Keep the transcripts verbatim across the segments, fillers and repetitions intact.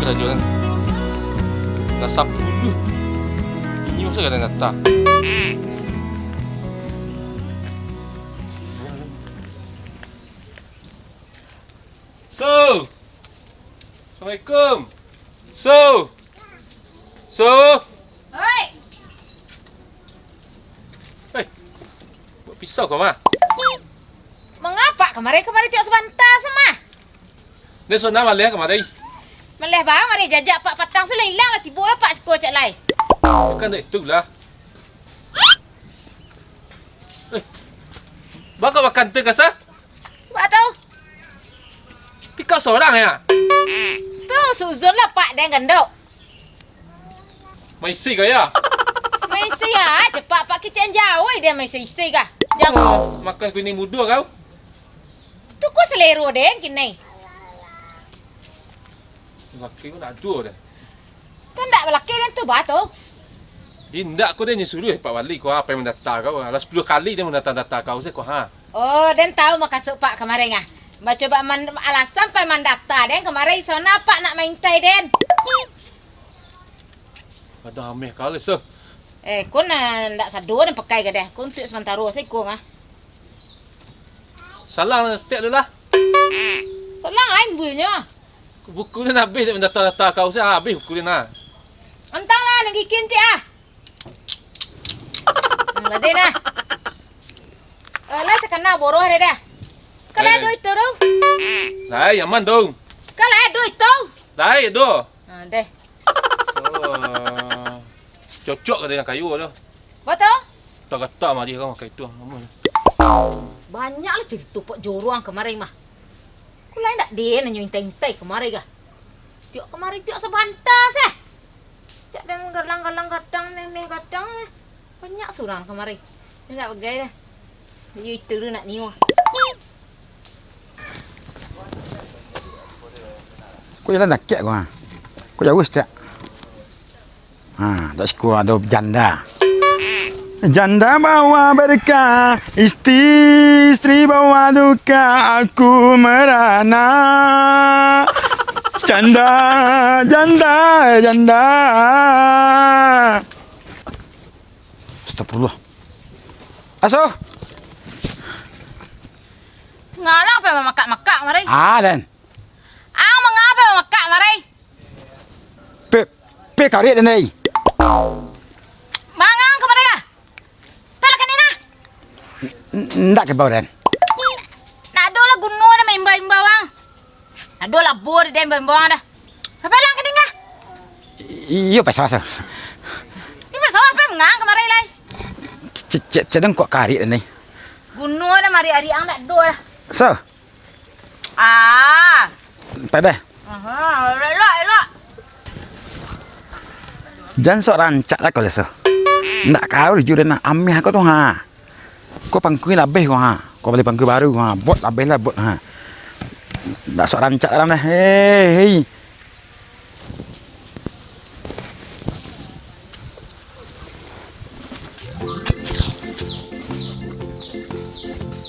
Sajo kan. Lah sapuluah. Inyo sajo ka datang. So. Assalamualaikum. So. So. Oi. Hei. Buek pisau kau, mah. Mangapa kamari, kamari tiok sabanta sa, mah? Den Sona maleh kamari. Maleh ba, mari jajak Pak patang, sudah ilang lah, tibo lah Pak siko cak lai. Bukan dak itulah. Eh, baa kau bakanta ka sa? Baa tu? Pikau sorang ya? Tu suzun lah Pak den gandok. Maisi kau ya? Maisi ya, cepat Pak kicek jauh den maisi-isi kah? Jauh. Oh, makan kuning mudo kau. Tu ko selero den kini. Laki ko nak ado dah. Tu ndak balaki den tu ba tu. Indak ko den nyo suruh Pak Wali ko, apo nan mandata kau? Lah sapuluah kali den mandata-data kau se ko, ha. Oh, den tahu makasuik Pak kamari ah. Bacoba man-, alasan pai mandata den kamari, sona Pak nak maintai den. Ado ameh kali se. Eh, ko nan ndak sado den pakai gadeh. Ko untuak samantaro se ko ah. Salang satiak dulu lah. Salang ai buihnyo. Buku ni abih dek mandata-data kau se abih buku ni nah. Antang lah, nan kikin ti ah. Hmm, lah deh nah. Eh, lah takana boroh deh dah. Kalau Eh. ado itu tu. Lai, aman tu. Kalau ado itu. Lai, ado. Ha, deh. Oh. Cocok ka dengan kayu tu. Batua? Gata-gata mari kau makai tu. Banyak lah cerita Pak Joruang kamari mah. Ku lain dak den nanyo intai-intai kamari kah? Tiok kamari tiok sabanta seh. Cak den galang-galang gadang, meh-meh gadang. Banyak surang kamari. Indak bagai dah. Iyo itu tu nak niuah. Ko jalan dakek ko ha. Ko jauah satiak. Ha, tak siko ado janda. Janda bawa berkah, istri, istri bawa duka, aku merana. Janda, janda, janda. Astagfirullah. Aso. Ngalah apo mamakak-makak mari? Ah, den. Ang mangapa mamakak mari? Pe, pe karik den ai. Mangang kamari ah. Pelak kani nah. N-, ndak kebau den. Nak ado lah guno dah maimbau-imbau ang. Ado lah bo dah maimbau-imbau ang dah. Apa lang kani ngah? I-, iyo, pasal, pasal. Ni pasal apa mangang kamari lai? Cek, cek, cek den kok karik den ai. Guno dah mari ari ang ndak ado dah. So. Ah. Padeh. Aha, elok, elok. Jan sok rancak lah kau leso. Ndak kau jujur nak ameh kau tu ha. Kau pangkui labeh kau ha. Kau bali pangkui baru ha. Bot labeh lah bot ha. Ndak sok rancak lah dah. Hei, hei.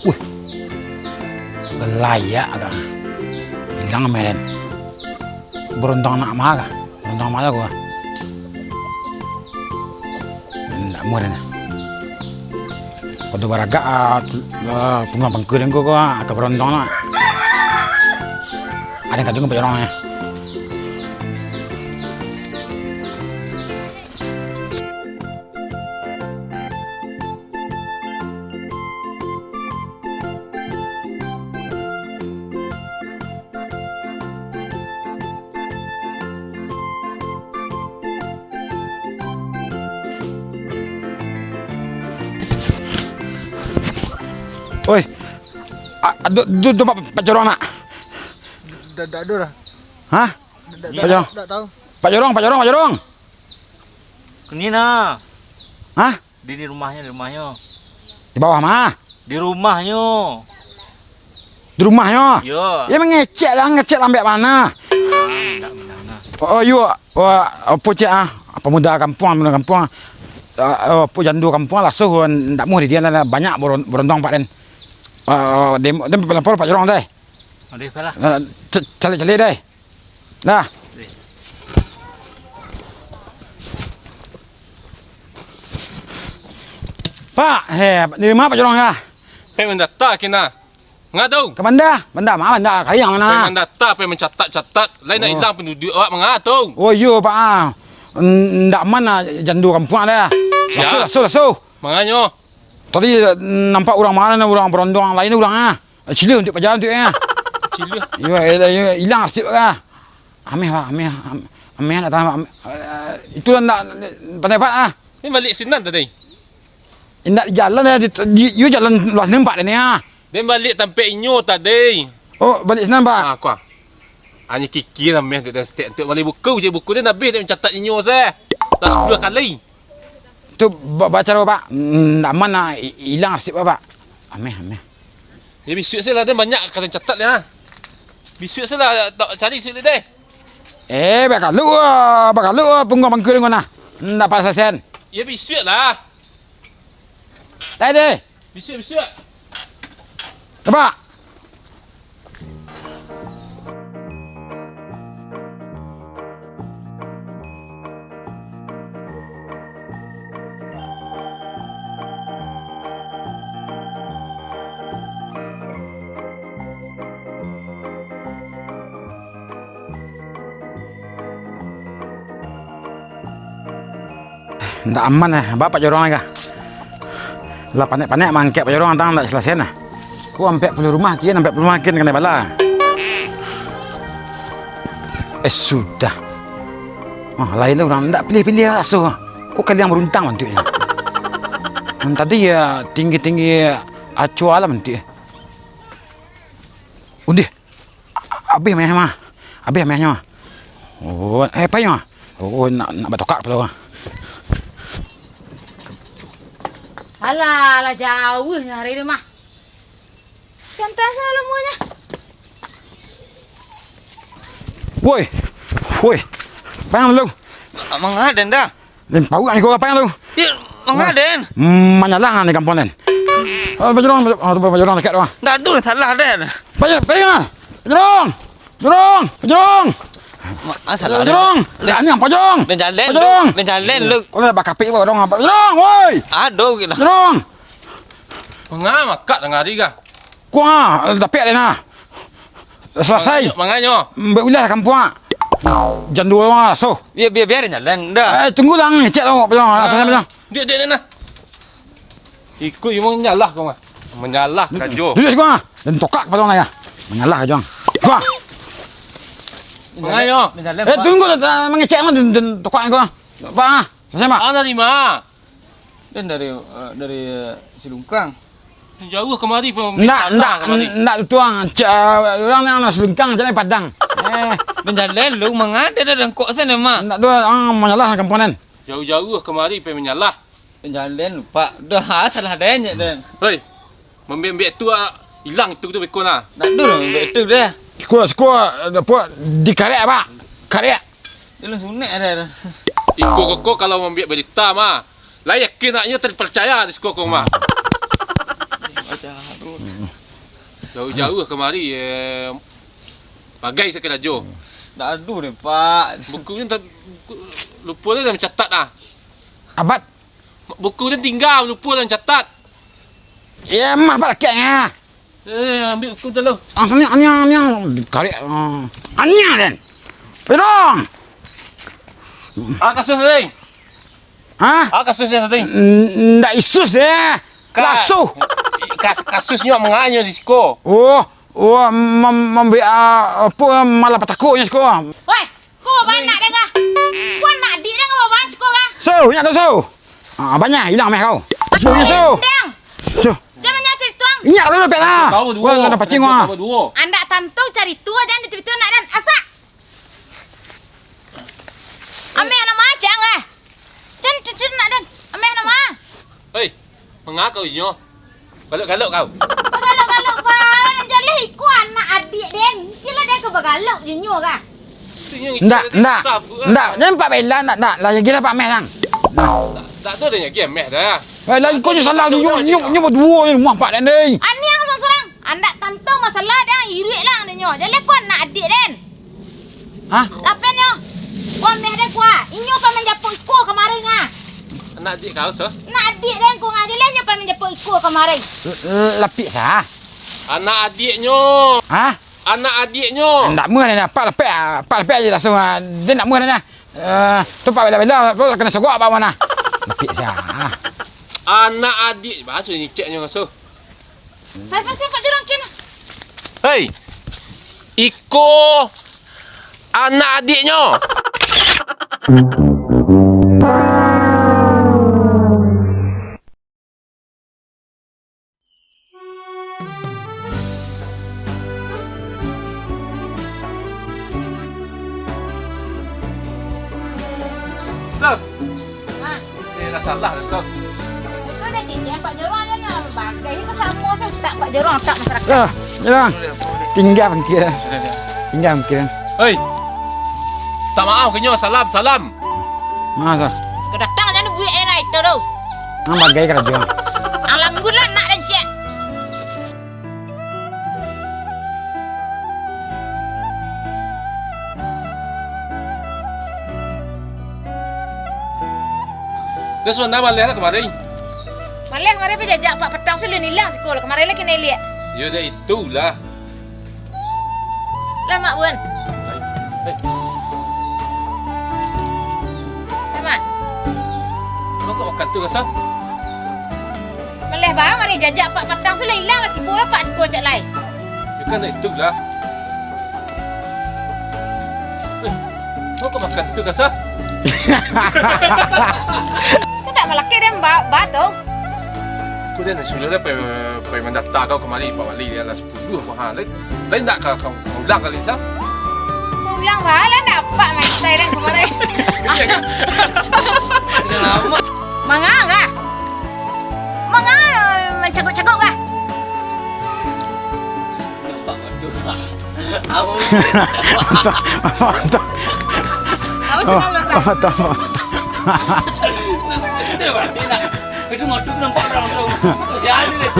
Wih. Layak agak. Hilang meren. Berondong nak mah kah? Berondong mah aku kah? Ndak muah dah. Pado baragak, ah, tu, ah, pungguang pangkua den ko, ko, ah, ka barontong lah. Ado kadang banyak urang nyo. Oi. A-, ado, do, do, Pak, Pak Jorong nak? Dak, dak ado lah. Hah? Dak, dak, Pak Jorong. Dak tahu. Pak Jorong, Pak Jorong, Pak Jorong. Kini nah. Hah? Di, di rumahnyo, di rumahnyo. Di bawah mah? Di rumahnyo. Di rumahnyo? Iyo. Yo mangecek lah, ngecek lambek mano? Ah, ndak mandanga. Oh, iyo. Wah, apo cek ah? Pemuda kampuang, pemuda kampuang. Ah, apo jando kampuang lah, so, ndak muah di dia lah, banyak boron-, borondong pak den. Ah, dem-, dem lapor Pak Jorong deh. Odeh, lah. Ah, ce-, caliak-caliak deh. Nah. Weh. Pak, eh, di rumah Pak Jorong kah? Pai mandata kena. Nga tu? Ka banda, banda ma banda, kalian manga? Pai mandata, pai mancatat-catat. Lai nak Oh. ilang panduduak awak manga tu? Oh, iyo, Pak, ah. N-, ndak aman lah jando kampuang dah. Sia? Laso, laso, laso. Manganyo? Tadi, mm, nampak urang manga, urang barondong lain urang, ah. Cilih untuak paja untuak, ah. Cilih? Iyo, eh, iyo, ilang arsip, ah. Ameh, Pak, ameh, am-, ameh nak tahan, ameh, eh, itu ndak pandai, Pak, ah. Ni baliak sinan tadi? Indak di jalan, eh, di, di, iyo jalan luas nampak dah ni, ah. Den baliak tampek inyo tadi. Oh, baliak sinan, Pak? Ah, kuah. Anyo kiki lah meh, dek, dek, dek, dek, bali buku je, buku den abih, dek, mancatat inyo se. Lah sapuluah kali. Tu ba-, bacaro, Pak. Mm, ndak aman lah, i-, ilang arsip, Pak. Ameh, ameh. Ya, bisuak se lah, den banyak ka den catat lah. Bisuak se lah, tak cari sulik deh. Eh, bakaluak, bakaluak, pungguang pangkua den ko nah. Ndak pasan. Ya, bisuak lah. Dai, dai. Bisuak, bisuak. Nampak? Ndak aman eh, ba Pak Jorong lai kah? Lah panek-panek mangkek Pak Jorong, antang ndak salasai nah. Ko ampek puluah rumah kian, ampek puluah rumah kian kanai bala. Eh, sudah. Ah, lain lah urang, ndak pilih-pilih raso. Ko kaliang baruntang bantuaknyo. Nan tadi ya tinggi-tinggi acua lah bantuak. Undih. Abih meh mah. Abih mehnyo. Oh, eh, payo mah. Oh, nak, nak batokak pulo. Alah, alah, jauah nyo hari tu mah. Santai sajo lamonyo. Woi. Woi. Payang lu. Mangaden dah. Lempau ni kau apa yang tu? Ya, mangaden. Manyalah ni kampung den. Oh, Pak Jorong, oh, Pak Jorong dekat tu ah. Ndak ado salah den. Pak Jorong, Pak Jorong. Jorong. Jorong. Masalah Jorong. Dah ni apa Jorong? Den jalan Pak Jorong. Den jalan lu. Kau nak bakapik apa Jorong apa? Jorong, woi. Aduh gila. Jorong. Manga makak tangah hari kah? Kuah, tapi ada nah. Salasai. Manganyo, manganyo. Mbak ulah kampuang. Jando mah so. Biar, biar, biar jalan dah. Eh, tunggu lang, cek tau, Pak Jorong. Salasai, Pak Jorong. Diak, diak, diak nah. Iko iyo manyalah kau mah. Manyalah karajo. Duduak siko ah. Den tokak Pak Jorong lah ya. Manyalah karajo. Kuah. Manganyo. Eh, tunggu, mangecek mah den, den tokak kau. Pak ah. Salasai, Pak. Ah, dari ma? Den dari, eh, dari, eh, Silungkang. Jauah kamari pun. Ndak, ndak, ndak tuang. Cak, urang nan Silungkang, cak Padang. Eh. Den jalan lu, mangaden dah dangkok sana, Mak. Ndak tu, ah, manyalah kampuang den. Jauah-jauah kamari pai manyalah. Den jalan lupa. Dah, salah den, cak den. Hoi, mambiak-biak tu, ah, ilang tu, tu beko nah. Ndak ado mambiak tu dah. Siko, siko, apa, dikarek, Pak. Karek. Dia langsung naik ada, ada. Iko koko kalau mambiak barita mah, lah yakin naknyo terpercaya di siko ko mah. Baca tu. Jauah-jauah kamari, eh, bagai sakarajo. Ndak ado deh, Pak. Bukunyo tak, buku, lupo dah mancatat ah. Abad. Buku tu tingga, lupo dah mancatat. Ya, mah, Pak, lakeknyo. Eh, ambiak buku tu lu. Ah, sini, aniang, aniang. Karek, ah. Aniang, den. Pedong. Ah, kasus tadi. Hah? Ah, kasus tadi. N-, ndak isus, eh. Ka-, Lasuh. Kas-, kasusnyo manganyo di siko. Oh, oh, mem-, mambiak, ah, apa, malah patakuknyo siko. Weh, Ko babanak deh kah? Ko anak adiak deh kah babanak siko kah? So, inyak tu, so. Ah, banyak ilang meh kau. So, inyak so. Deng. So. Jan banyak carito ang. Inyak dulu pek lah. Kau duo. Wah, lah pacing wah. Kau duo. Andak tantu carito jan di Twitter nak den. Asak. Ameh nama cang eh. Jan cucun nak den. Ameh nama. Hei, manga kau inyo? Galok-galok kau. Bagalok-galok, Pak. Nan jaleh iko anak adiak den. Kilo den ka bagalok jo inyo kah? Ndak, ndak. Ndak, jan Pak bela, ndak, ndak. Lah, gila Pak meh, Bang. Ndak, ndak ado den lagi meh dah. Eh, lah, iko nyo salah, nyo, nyo, nyo baduo nyo rumah Pak den, deh. Aniang surang-surang. Andak tantu masalah den, iruik lah den nyo. Jaleh ko anak adiak den. Hah? Lapen nyo. Ko meh den ko ah. Inyo ka manjapuk iko kamari ah. Anak adiak kau, Sah? Anak adiak den, kau ngaji lah nyo pai manjapuk iko kamari. L-, l-, lapik, Sah. Anak adiaknyo. Hah? Anak adiaknyo. Ndak meuah nyo, Pak, lapek, Pak, lapek aja langsung, ah. Dia ndak meuah nyo. Eh, tu Pak bela-bela, tu kena sogok Pak mana? Lapik, Sah. Anak adiak, baso nyicaknyo, Sah. Pai, pai, Pak Jorong, kin. Hei, iko anak adiaknyo. Sob. Ha. Eh, lah salah, Sob. Itu dah cincin Pak Jorong aja nah. Bagai itu samo, Sob. Tak Pak Jorong, tak masyarakat. Sob, Jorong. Tinggal bangkit. Sudah, sudah. Tinggal bangkit. Hei. Tak maaf, kenyo. Salam, salam. Maaf, Sob. Suka datang aja buik eh lah itu tu. Ang bagai karajo. Ang langgun lah nak dan ciak. Dah sabanta maleh lah kamari. Maleh kamari, pajajak Pak patang, salun ilang siko lah. Kamari lah kena iliak. Yo, dah itulah. Lah, Mak Bun. Hai. Hai. Lah, Mak. Kau kok makan tu, Kasam? Maleh baa, mari jajak Pak patang, sudah ilang lah, tibo lah Pak siko cak lai. Yo kan, itu lah. Eh, kau kok makan tu, Kasam? Kau tak malakeh dia, Mbak, Mbak tu. Kau dia nak suruh dia pai, pai mandata kau kamari, Pak Wali, dia lah. Duh, mahal, eh. Lain tak kau, kau, kau ulang kali, Sah? Ulang baa lah, dapat main Thailand kemarin. Sudah lama. Manga kah? Manga mancagok-cagok kah? Nampak betul, Pak. Tahu. Betul, betul. Apa sih kalau tak? Betul, betul. Itu berarti nak. Itu ngadu nampak orang tu. Masih ada deh.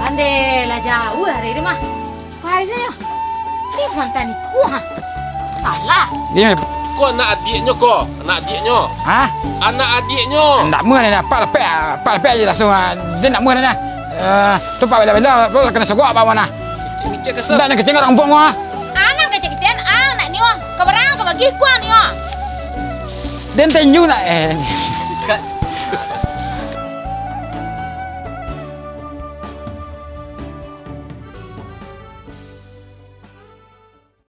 Andai lah jauah dari rumah. Pai sajo. Ni mantan iku, ha. Salah. Ni. Ko anak adiaknyo ko, anak adiaknyo. Hah? Anak adiaknyo. Ndak meuah nyo, Pak lapek, Pak lapek aja langsung, ah. Dia ndak meuah nyo. Eh, tu Pak bela-bela, tu kena sogok Pak mana. Kecek-kecek kasar. Ndak, nan kecek urang buang, ah. Ah, nan kecek-kecek, ah, nak nio. Ka barang ka bagi kuah nio. Den tenju nak, eh.